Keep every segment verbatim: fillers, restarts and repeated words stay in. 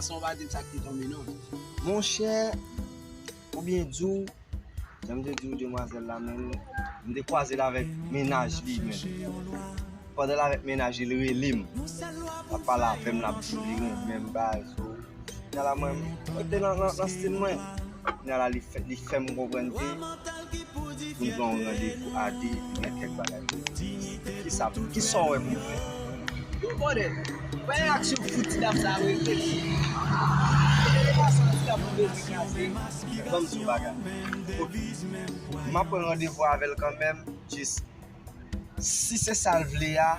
san san, ou pa di m sa k te tonbe non. Monchè, pou byen di w, jan m te di w demwazèl la, men m te kwaze l avèk mennaj li, men pandan l avèk mennaj li, l rele m, l ap pale avè m, l ap di m li renmen m, bagay, so, kounye a la, mwen, mwen te nan, nan, nan stil mwen. Kounye a la, li fè, li fè m konprann ke pou n gen yon randevou a de, gen kèk bagay. Kisa, kisa w wè pou m fè? Yo, brother, fè aksyon fout ti dam sa a, wi, reflechi. Kote relasyon an ti dam nan bezwen kraze? Ban m di w bagay. Ok. M ap pran randevou avè l kanmenm, jis si se sa l vle a,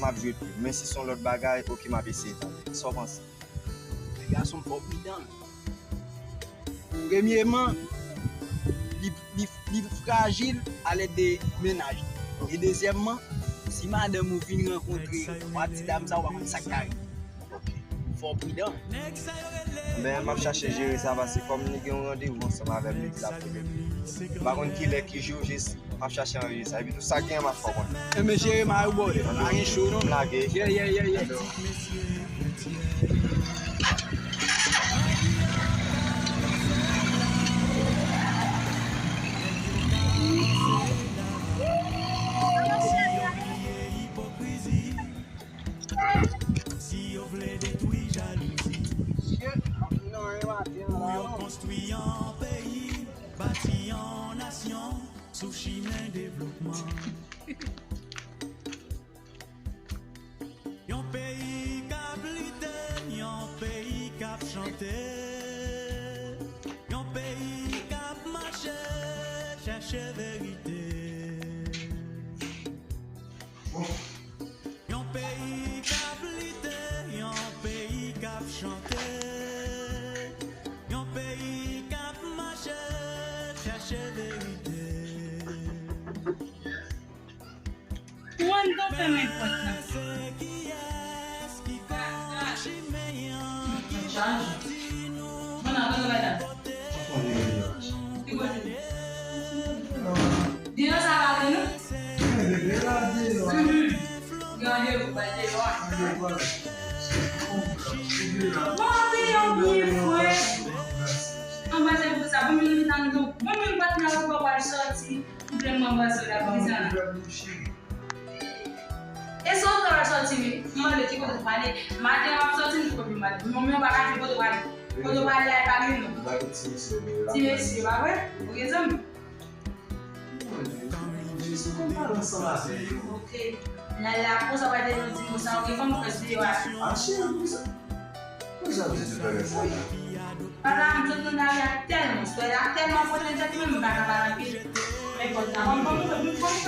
m ap jwe pou l. Men si se yon lòt bagay, ok, m ap eseye tande. Sa w panse? Gason fò pridan. Premyeman, li, li, li frajil alèd de mennaj. E dezyèmman, si madanm ou vin rankontre yon ti dam sa, ou pa konn sa k ka rive. Fò pridan. Men m ap chache jere sa, paske kòm li gen yon randevou ansanm avè m, li di l ap rele m. M pa konn kilè, ki jou, jis m ap chache anrejistre sa. Epi tou sa k genyen, m ap fè w konnen. Enben, jere mari w, brother. Pa gen cho, non. Lage. Yeah, yeah, yeah, yeah. Si yo vle detwi jalouzi, pou yo konstwi yon peyi, bati yon nasyon sou chimen devlopman. Yon peyi k ap lite, yon peyi k ap chante, yon peyi k ap mache chèche verite. Yon peyi k ap lite, yon peyi k ap chante, yon peyi k ap mache chèche verite. Ou ann tou fèmen pòt la. Chaj. Bon, nan, bon, nan, bon, nan. Ki kote? Deyò sa pa vre, non? Deyò, deyò. Mhm. Gade, ou pa deyò a. Bon, deyò, byen fre. Ann pase pou sa. Bon, menm tan nou. Bon, menm patnè ou pa pral sòti. Ou vle m anbrase w la, konsa. E sa w ta pral sòti, wi. M mande ki kote w prale. Maten w ap sòti, m di kote m prale. Men w pa ka di kote w prale. Kote w prale a, e pa menm non. Ti mesye, pa vre? Ok, zanmi. Jis ou konn pale ansanm avè yo. Ok. N al la konsa, pa te nou di nou sa, ok, fò m pran videyo a. Ah, cheri, pou sa. Pou sa, pou ti bagay sa la. Papa, m sot nan lari a tèlman, sòlèy la tèlman pote tèt mwen, m pa ka pale anpil. Men pòt la, ban m, ban m, ban m, ban m.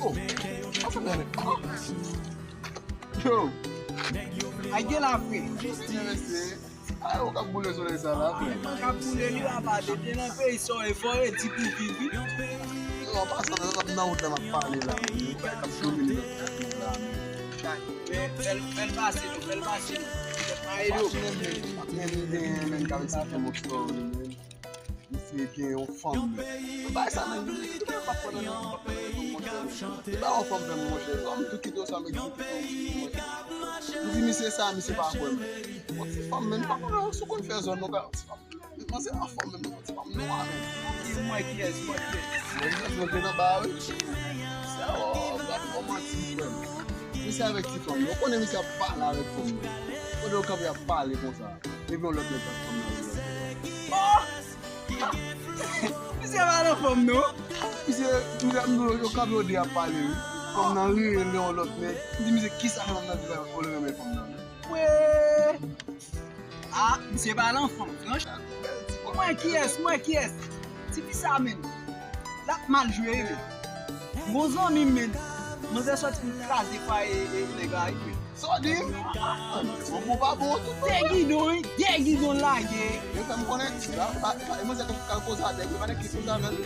Oh, apa gane? Yo. Ay, gen la, frè. Mesye. A, ou k ap boule solèy sa la, frè. Mwen k ap boule li, apa, te nan peyi sa, e fò redi pou viv, wi. Yo, an pasan, lè w ap nan wout la, m ap pale la. Ou pa k ap domine lòt kay la, men. Fè l, fè l pase nou, fè l pase nou. Fè l pase nou. Mwen pa menm, mwen pa menm gen menm k ap eksplike m yon story, men. Misye gen yon fanm. Bagay sa menm, li pa konn anyen, li pa konn anyen, monchè. Li pa yon fanm menm, monchè. Lè m tou kite w sa, m egzekite w, monchè. M di misye sa, misye pa kwè m. Yon ti fanm, men m pa konn si w konn fè zòn, non, yon ti fanm. Mwen se yon fanm, men yon ti fanm nwa, men. Di mwen kiyès, mwen kiyès. Mwen kiyès, mwen te nan ba, wi. Sa, oh, gad yon manti, frè m. Misye avèk ti fanm, ou konnen misye ap pale avèk fanm, wi. Kote yo kanpe ap pale konsa. Epi yon lòt nèg k ap fanm nan, wi. Oh! Misye pa nan fòm non. Misye, misye, m di w, yo kanpe yo de ap pale wi. Fanm nan rele yon lòt nèg. M di misye, kisa fanm nan di la, ou renmen fanm nan? Wè! Ah, misye pa nan fòm, franch. Mwen kiyès, mwen kiyès? Tifi sa menm, l ap mal jwe wi. Bon zanmi m menm, manzè sòti pou kraze fwaye e nèg la wi. Sa w di? Bon, bon, pa bon, tout bon. De gidon wi, de gidon lage. Yo fè m konnen, la, pa, pa, e manzè k al koze avèk, yo pa nèg ki koze avè l.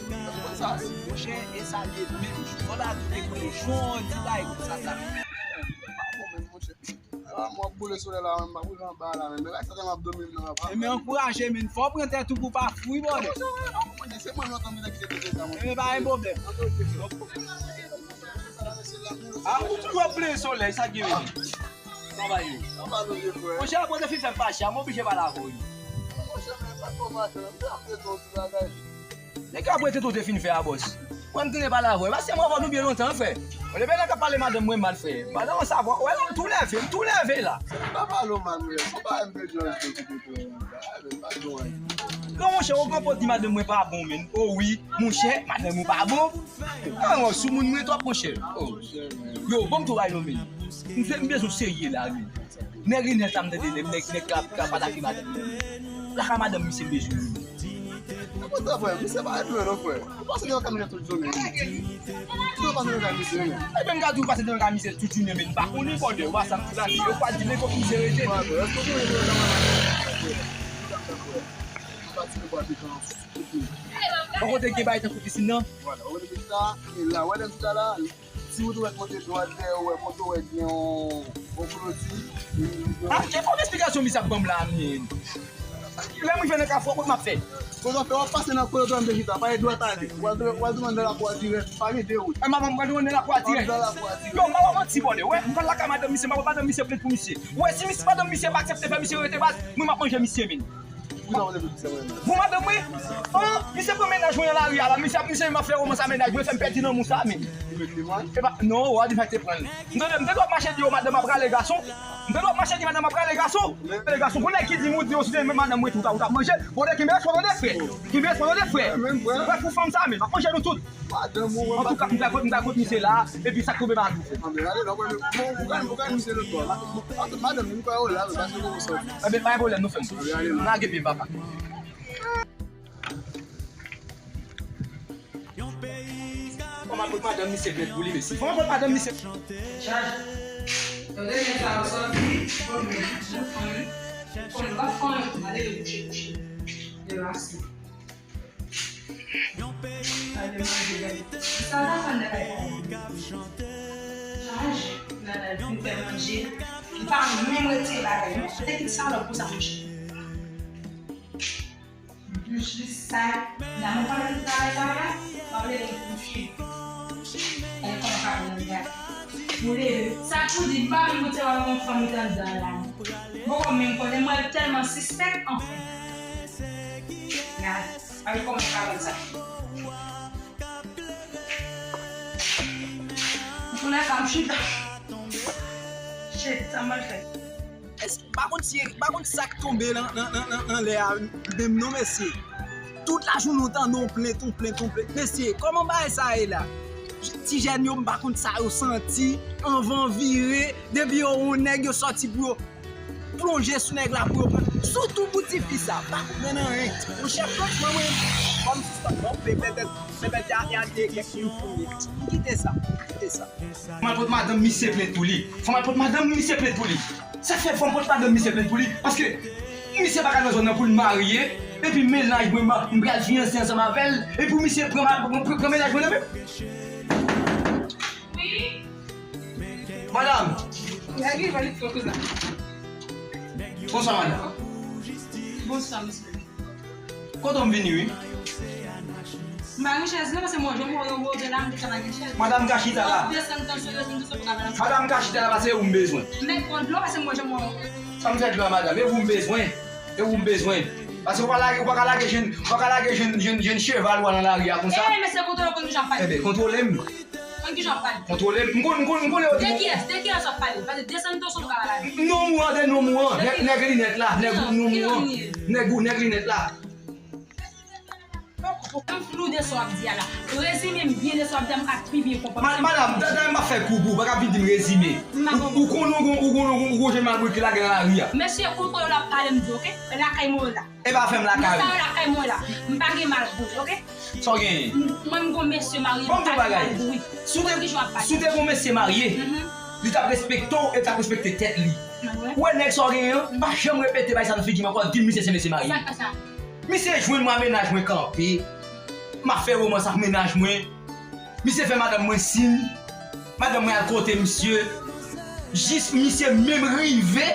Fè m konn sa wi. Monchè, e sa l ye menm jou. Fò la tou te konnen jou an di la e sa sa. Pa bon menm, monchè. Ah, m ap boule solèy la, m ap boule anba la, men bagay sa te m ap dòmi nan apa. Ebyen, ankouraje, men fò w pran tèt ou pou w pa fou wi, bòdè. Mwen, se mwen lontan m te kite tete sa, mwen. Ebyen, pa gen pwoblèm. Ah, ou toujou ap pleye solèy, sa ki vini? Travay yo. Monchè, akoz de fi fè m fache, m oblije pale avè w wi. Monchè, men pa twò fache, non, m te ap pleye yon ti bagay. Nèg la prete tou te fin fè a bòs. Mwen m tounen pale avè w. Paske mwen avè w nou byen lontan, frè. Mwen depi lè k ap pale madanm mwen mal, frè. Madanm mwen sa vwa. Wè la, m tou leve, m tou leve la. Pa pale w mal, frè. Son bagay m te jwenn sou ti kote w. Pa pale w mal. Gran monchè, ou konpòt di madanm mwen pa bon, men. O wi, monchè, madanm ou pa bon. An, sou moun mwen twòp, monchè. Oh. Yo, ban m tou bay non, men. M fè, m bezwen w serye la, men. Nèg Enèl sa m tande, nèg, nèg, nèg k ap, k ap atake madanm li. Lakay madanm misye bezwen li. Mwen te frè, misye pa ret lwen non, frè. Ou pase devan kay misye tout jounen. Ou pase devan kay misye, men. Ebyen, m ka di w pase devan kay misye tout jounen, men m pa konnen, bòdè. Ou pa sa m di la, yo pa di men kot misye rete. Wè, frè, èske w konnen devan kay madanm misye, frè? Ou ta fè, frè. Ou ta fè, frè. Ou ta fè, frè. Bon kote gen bagay tankou pisin nan? Vwala, ou kote pisin nan, e la, wè lè m chita la, si ou tou wè kote dwat dèyè, ou wè kote ou wè gen yon, yon kloti. Ah, ki fòm esplikasyon misye ap ban m la, men? Lè m rive nan kafou, kot m ap fè? Kote w fè, w ap pase nan kote w te chita, pa gen dwat ale. W al, w al tounen nan lakou a dirèk, pa gen de wout. E, m ap, m pral tounen nan lakou a dirèk. Nan lakou a dirèk. Yo, m pa ba manti, bòdè. Wè, m pral lakay madanm misye, m ap ba madanm misye plent pou misye. Wè, si misye, madanm misye pa aksepte fè misye rete baz, mwen m ap manje misye, men. Pou sa w te fè misye mwen. Pou madanm mwen? An, misye pran mennaj mwen nan lari a la. Misye, misye menm ap fè romans a mennaj mwen, fè m pèdi lanmou sa, men. Ou met li mwen? E pa, non, ou a di fè te pran l. M tande, m te dwe ap mache di yo, madanm ap rale gason. M te dwe ap mache di madanm ap rale gason. Rale gason. Pou nèg ki di m, ou di yo, si te renmen madanm mwen, ou ta, ou t ap manje l. Bon, kenbe respè w tande, frè. Kenbe respè w tande, frè. Frè pou fanm sa, men. M ap manje nou tout. Antouka, m ta kot, m ta kot misye la, epi sa k tonbe pa di. Anben, ale, non, mwen, bon, ou ka, ou ka misye lòt bò. Madanm, m kwè ou la, men pa sou konsa. Anben, pa gen pwoblèm, nou fè m. Anben, ale, non. Lage pye m, papa. Fò m al pot madanm misye plent pou li, mesye. Fò m al pot madanm misye. Chaje. Tande nèg sa yo sòti, fò m, nou fann, fò m pa fann, ale yo kouche, kouche. Devase. Gade manje, gade. Sa ta fè nan kay sa? Chaje, nan al vin fè manje. Li pa menm retire bagay, non. Te kit salòp pou sa, monchè. Plis sa, la mwen pa nan travay sa la, pa vle gen konfye. Gade kòman ka vin gade. Ou leve. Sa pou di, li pa menm retire yon fanm ki anndan la. Bon, menm konnen mwen tèlman sispèk, anfen. Gade. Gade kòman sa pral sa. Pou lè sa m chita. Shit, sa m pral fè? Èske, pa konn si, pa konn sa k tonbe nan, nan, nan, nan, nan lè a menm non, mesye. Tout lajounen w tande yon plent, yon plent, yon plent. Mesye, kòman bagay sa ye la? Ti jèn yo, m pa konn sa yo santi, anvan vire, depi yo wè yon nèg, yo sòti pou yo plonje sou nèg la pou yo pran. Sitou pou tifi sa, pa konprann anyen. Monchè, franchman, mwen, ban m sispann, ban m pe pètèt, pètèt y a, y a de kèk moun pou m kite sa, kite sa. Fò m al pot madanm misye plent pou li. Fò m al pot madanm misye plent pou li. Sa k fè fò m pot madanm misye plent pou li? Paske misye pa ka nan zòn nan pou l marye, epi mennaj mwen, m pral fiyanse ansanm avè l, epi misye pran ma-, pran, pran mennaj mwen nan men m. Wi. Madanm. Gade, gade, fè konsa. Bonswa, madanm. Bonswa, mesye. Kote w m vini, wi? M pa gen chèz, non, paske mwen, jan mwen, mwen, mwen, la, m te ka pa gen chèz. Madanm ka chita la. Desann tan serye, m te sot travay la. Madanm ka chita la, paske ou m bezwen. M mèt pran dlo, paske mwen, jan mwen. Sa m fè dlo a, madanm? E ou m bezwen. E ou m bezwen. Paske ou pa lage, ou pa ka lage jèn, ou pa ka lage jèn, jèn, jèn cheval ou a nan lari a konsa. Eh, mesye, kote w konn jan fè? Enben, kontwole m. Konn kijan w ap pale. Kontwole m. M konn, m konn, m konnen yo te... De kiyès? De kiyès w ap pale? Pale de Santosou ka pale. Non, mwen an, de non, mwen an. Nèg, nèg linèt la, nèg non, mwen an. Nèg, nèg linèt la. M flou de sa w ap di a la. Rezime m byen de sa w ap di a, m ka pi byen konprann. Ma-, madanm, dayè m pa fè kou pou ou, pa ka vin di m rezime. Ou, ou konnen ou gon, ou gon, ou gon, ou gon jèn malbourik ki lage nan lari a. Mesye, kote w ap pale m di, oke? Lakay mwen la. E pa fè m lakay ou. Nan sa yo lakay mwen la. M pa gen mal pou li, oke? Sa w genyen? M, mwen m gon mesye marye, m pa gen mal pou li. Si w te, si w te gon mesye marye, li t ap respekte w e l t ap respekte tèt li. Ou wè nèg sa w genyen an, pa janm repete bagay sa nan figi m ankò, di m misye se mesye marye. Sa k fè sa? Misye jwenn mwen a mennaj mwen kanpe. M ap fè womans ak mennaj mwen. Misye fè madanm mwen siy. Madanm mwen al kote misye. Jis misye menm rive.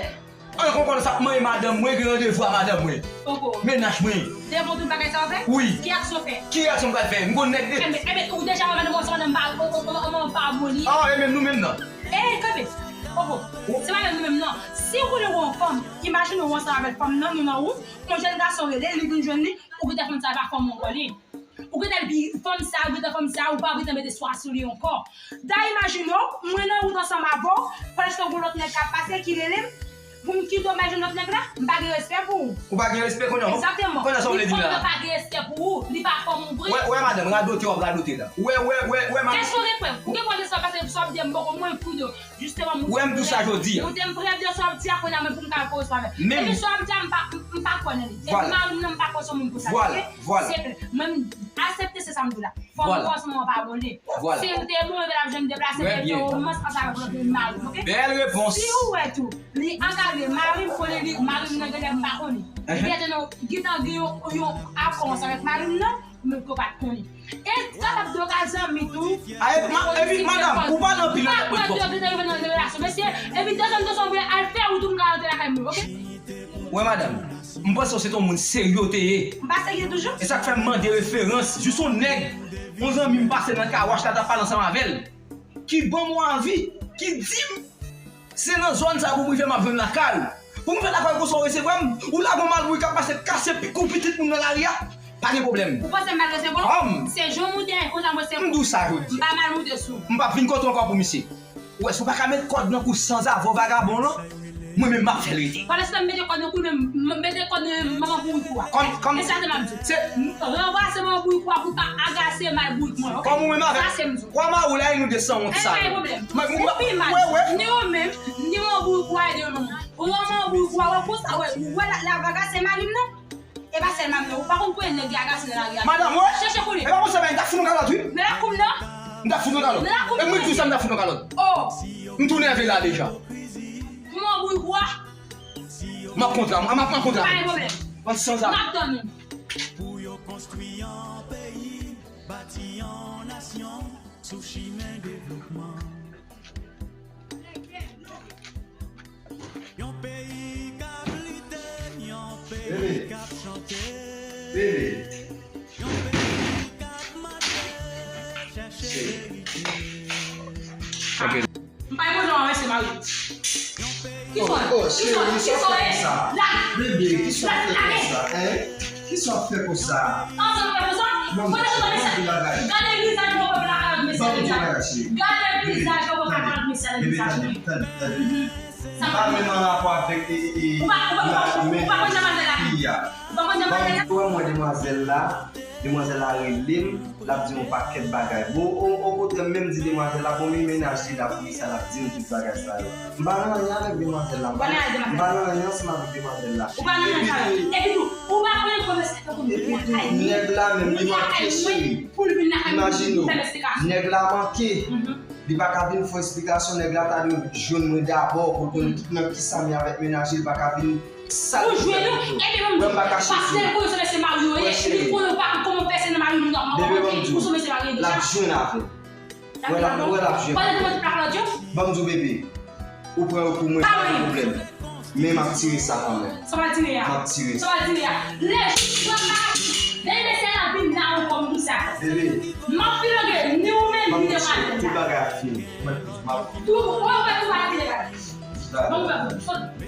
An konprann sa ap manyen madanm mwen, gen randevou a madanm mwen. Poko. Mennaj mwen. Devan tout bagay sa w fè? Wi. Ki aksyon w fè? Ki aksyon m pral fè? M gon nèg de... Enben, enben, ou deja wè madanm mwen, se madanm m pa, o, o, o, o, pa bon li. Ah, e menm nou menm nan. Ey, kanpe. Poko. Se pa menm nou menm nan. Si ou konnen w gon fanm, imajine w ansanm avèk fanm nan, nou nan wout, yon jèn gason rele, li vin jwenn li, ou gentan fanm sa pa fanm ou ankò li. Ou gentan di fanm sa, ou gentan fanm sa, ou pa gentan mete swa sou li ankò. Da imajine w, mwen nan wout ansanm avè w, pandan se tan gon lòt nèg k ap pase ki rele m, pou m kite w m al jwenn lòt nèg la, m pa gen respè pou ou. Ou pa gen respè kounye a? Egzakteman. Kounye a sa w vle di la? Fanm nan pa gen respè pou ou, li pa fanm ou vre. Wè, wè madanm, radote w ap radote la. Wè, wè, wè, wè madanm. Èske w gen prèv? Ou gen prèv de sa, paske sa w ap di a m poko mwen kou de. Jisteman, m... Wè m di w sa jodi a. Ou te m prèv de sa w ap di a, kounye a mwen pou m ka al koze avè l. Epi sa w ap di a, m pa, m, m pa kwè nan li. Epi mari m nan, m pa kwè se yon moun pou sa, oke? Se klè. Mwen, m aksepte, se sa m di w la. Fanm nan kòmansman an pa bon li. Si l te bon, epi l ap janm deplase, epi l fè womans ansanm avèk lòt moun mari m, oke? Bèl repons. Si ou wè tou, li ankadre mari m, konnen li, mari m nan genlè m pa konnen. Gentan, gentan gen yon, yon akò ansanm avèk mari m nan, men ke w pa t konnen. E kapab de w ka zanmi tou. A, epi, ma-, epi, madanm, ou pale anpil nan tèt mwen twòp. Ou pa kwè de w gentan rive nan relasyon, mesye, epi de zòn de zòn vle al fè wout ou m ka rantre lakay mwen, oke? Wè, madanm, m panse w se t yon moun serye w te ye. M pa serye toujou. E sa k fè m mande referans, jis yon nèg, yon zanmi m pase nan kawòch la, t ap pale ansanm avè l, ki ban m yon avi, ki di m, se nan zòn sa pou m rive m ap jwenn lakay ou. Pou m fè lakay ou konsa w resevwa m, ou lage yon malbourik k ap pase kase pi kou pitit moun nan lari a. Pa gen pwoblèm. Ou panse m mal resevwa w? Se jan w moute konsa m resevwa w. M di w sa jodi a. M pa mal moute sou ou. M p ap vin kote w ankò pou misye. Ou wè, si w pa ka met kòd nan kou sanzave vagabon lan, mwen menm m ap fè l rete. Pandan se tan m mete kòd nan kou, m mete kòd nan manman bourik ou a. Kòm, kòm, e sa te m ap di w. Se ranvwase manman bourik ou a pou w ka agase malbourik mwen, oke? Kòm ou menm avèk... Sa se m di w. Ou a mari w la, e nou de sanwont sa yo. E pa gen pwoblèm. Ou pi mal. Wè, wè. Ni ou menm, ni manman bourik ou a, e de yo menm. Ou wè manman bourik ou a, wè konsa, wè, ou wè la, la vagase mari m nan? E pa sèl mari m nan, ou pa konn konbyen nèg ki agase nan lari a. Madanm, wè. Chèche konnen. E pa konsa, men, m ta fout yon kalòt, wi. Nan lakou m nan. M ta fout yon kalòt. Nan lakou m nan. E mwen tou sa, m ta fout yon kalòt. Oh. M tounen avè l la deja. Manman bourik ou a. M ap kontra, m ap, m ap kontra. Pa gen pwoblèm. An sanzave. M ap tann ou. Pou yo konstwi yon peyi, bati yon nasyon sou chimen devlopman. Yon peyi k ap lite, yon peyi k ap chante, yon peyi k ap mache, chèche verite. Ok. M pa reponn non, mesye mari. Kiswa, kiswa, kiswa, eh, la. Bebe, kiswa fè konsa, hein? Kiswa fè konsa? Ansanm fè konsa? Mwen te kontan mesye. Gade vizaj mwen pèp la, gade mesye. Gade vizaj mwen pèp la, gade mesye. Bebe, tande, tande, tande. Sa pa menm an rapò avèk, e, e, e, ou pa, ou pa, ou pa, ou pa konn jan manzè la ye. Ou pa konn jan manzè la ye. Ban m wè demwazèl la, demwazèl la rele m, l ap di m yon pakèt bagay. Bon, o, okontrè, m menm di demwazèl la, bon, men mennaj li la, poukisa l ap di m tout bagay sa yo. M pa nan anyen avèk demwazèl la. M pa nan anyen ansanm avèk demwazèl la. Ou pa nan anyen sa yo. Epi tou, ou pa konnen kòman sa fè pou mwen. Epi tou, nèg la menm, li manke, cheri. Imajine w, nèg la manke. Li pa ka vin fè esplikasyon, nèg la ta dwe jwenn mwen dabò pou l konnen ki, nan kisa m ye avèk mennaj li, li pa ka vin sal. Ou jwenn ou, epi menm, paske l konnen se mesye marye w ye, li konnen ou pa konn kòman pèse nan mari moun nan, kòman rantre, ou se mesye marye deja. L ap jwenn avè m. Wè l ap, wè l ap jwenn avè m. Pandan tout moun te plak lòdyo. Ban m di w, bebe. Ou pran yo pou mwen, pa gen pwoblèm. Men m ap tire sa kanmenm. Sa w ap tire a? M ap tire sa. Sa w ap tire a? Lè jou m pran mari, dènye mesye a vin la ankò, m di sa. Bebe. M ap filonge, ni ou menm, ni demwazèl la. Tout bagay ap fini. Mwen, m ap... Tout, mwen, mwen, tout bagay fini, bebe. Ban m wè pou sot.